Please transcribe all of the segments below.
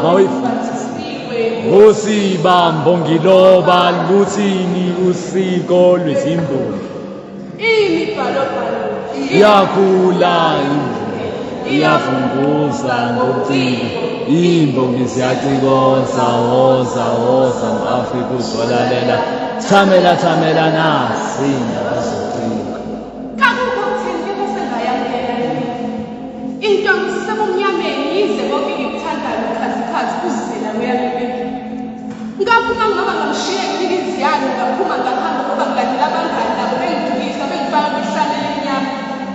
Mawuyifundisiwe. Usibambo ngiloba luthini usiko lwezimbongi. Imibhalobhalo Iyakhula imbongi, iyavunguza ngociko. Imbongi ziyacikoza, woza woza mu-Afrika uzolalela. Thamela thamela nasi indaba zociko. Kakukho kutheni kepha sengayamukela le into ngisebumnyameni yize konke ngikuthandayo ukhazikhazi kuzizela kweyami impilo. Ngaphuma ngoba ngamshiya nginika iziyalo ngaphuma ngahamba ngoba ngilandela abangani nabo bengidukisa bengifaka kwihlane elimnyama.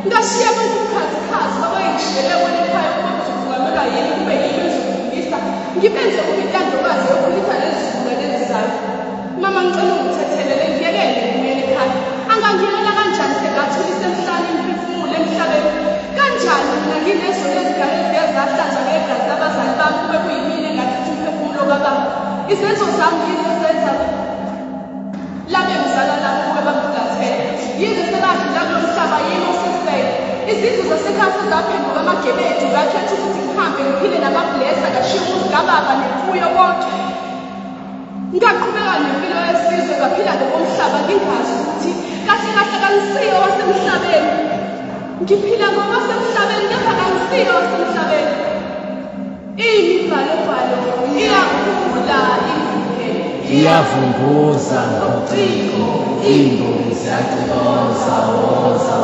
Ngashiya bonke ubukhazikhazi babengishiyele bona ekhaya ukuba kuzofukamelwa yimi kube yimi engizofundisa ngibenze kube intandokazi yokhulisa lezi zizukulwane ezizayo. Mama ngicela ungithethelele ngiyekele ngibuyele ekhaya. Angangiyekela kanjani sengathulisa emhlane imiphefumulo emhlabeni? Kanjani mina nginezono ezingaka ezike zahlanzwa ngegazi labazali bami kube kuyimina engachitha umphefumulo kababa? Izenzo zami yini ezenza labe ngizala nabo kube bangifulathele? Yize sebadlula kulo mhlaba yimi osesele. Izindlu zasekhaya sezaphenduka amagebethu ngakhetha ukuthi ngihambe ngiphile namablesa ngashiya umuzi kababa nemfuyo konke. Ngaqhubeka nempilo yesizwe ngaphila ngokomhlaba ngingazi ukuthi kahle kahle kangisiyo wasemhlabeni. Ngiphila ngokwasemhlabeni kepha kangisiyo wasemhlabeni. Imibhalobhalo iyakhula ivuke. Iyavunguza ngociko, imbongi ziyacikoza, woza.